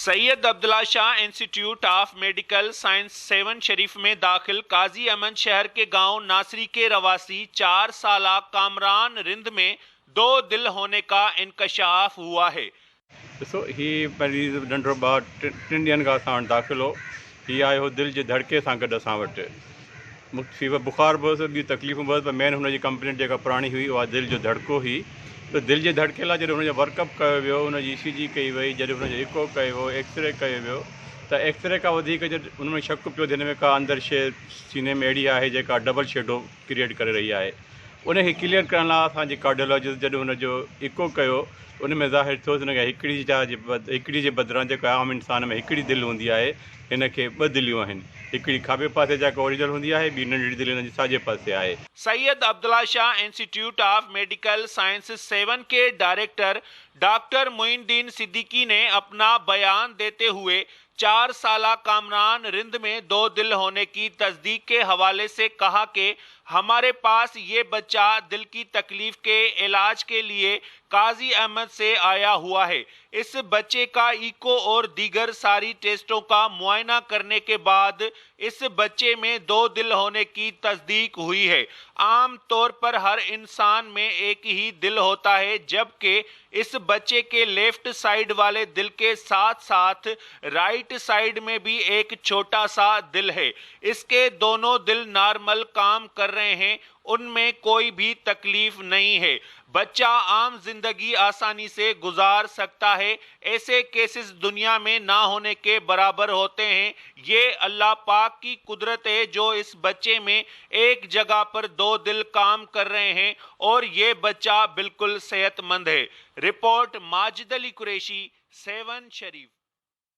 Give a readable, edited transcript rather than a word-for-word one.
Syed Abdullah Shah institute of medical science Sehwan Sharif में दाखिल काजी अहमद शहर के गांव नासरी के रवासी 4 साला कामरान रिंद में दो दिल होने का इंकशाफ हुआ है। ڏسو هي مريض ننڍڙو ٻار ٽن ڏينهن کان اسان وٽ داخل هو. هي آيو هو دل جي ڌڙڪي سان گڏ اسان وٽ. فيور بخار به هوس ٻيون تڪليفون به هوس پر مين هن جي ڪمپلينٽ جيڪا پراڻي هئي اها دل جو ڌڙڪو هئي ته دل جي ڌڙڪي لاء جڏهن هن جو ورڪ اپ ڪيو ويو هن جي اي سي جي ڪئي وئي جڏهن هن جو ايڪو ڪيو ويو ايڪسري ڪيو ويو ته ايڪسري کان وڌيڪ جڏهن ان ۾ شڪ پيو ته هن ۾ ڪا اندر شيء سيني ۾ اهڙي آهي جيڪا ڊبل شيڊو ڪريئيٽ ڪري رهي آهي ان کي ڪليئر ڪرڻ لاء اسان جي ڪارڊيولاجسٽ جڏهن هن جو ايڪو ڪيو ته ان ۾ ظاهر ٿيو ته هن کي هڪڙي جاء جي هڪڙي جي بدران جيڪا عام انسان ۾ هڪڙي دل هوندي آهي هن کي ٻه دليون آهن هڪڙي کاٻي پاسي جيڪا اوريجنل هوندي آهي ٻي ننڍڙي دل هن جي ساڄي پاسي آهي. Syed Abdullah Shah institute of medical sciences Sehwan K director doctor Moin Uddin Siddiqui ني اپنا بيان ديتي هوئي 4 ساله ڪامران رند में दो दिल होने की तस्दीक के हवाले से कहा कि हमारे पास ये बच्चा दिल की तकलीफ के इलाज के लिए काजी अहमद से आया हुआ है। इस बच्चे का इको और दीगर सारी टेस्टों का मुआयना करने के बाद इस बच्चे में दो दिल होने की तस्दीक हुई है। आम तौर पर हर इंसान में एक ही दिल होता है, जबकि इस बच्चे के लेफ्ट साइड वाले दिल के साथ साथ राइट साइड में भी एक छोटा सा दिल है। इसके दोनों दिल नॉर्मल काम कर रहे हैं, उनमें कोई भी तकलीफ नहीं है। बच्चा आम जिंदगी आसानी से गुजार सकता है। ऐसे केसेस दुनिया में ना होने के बराबर होते हैं। ये अल्लाह पाक की कुदरत है जो इस बच्चे में एक जगह पर दो दिल काम कर रहे हैं और ये बच्चा बिल्कुल सेहतमंद है। रिपोर्ट माजिद अली कुरैशी, सेवन शरीफ।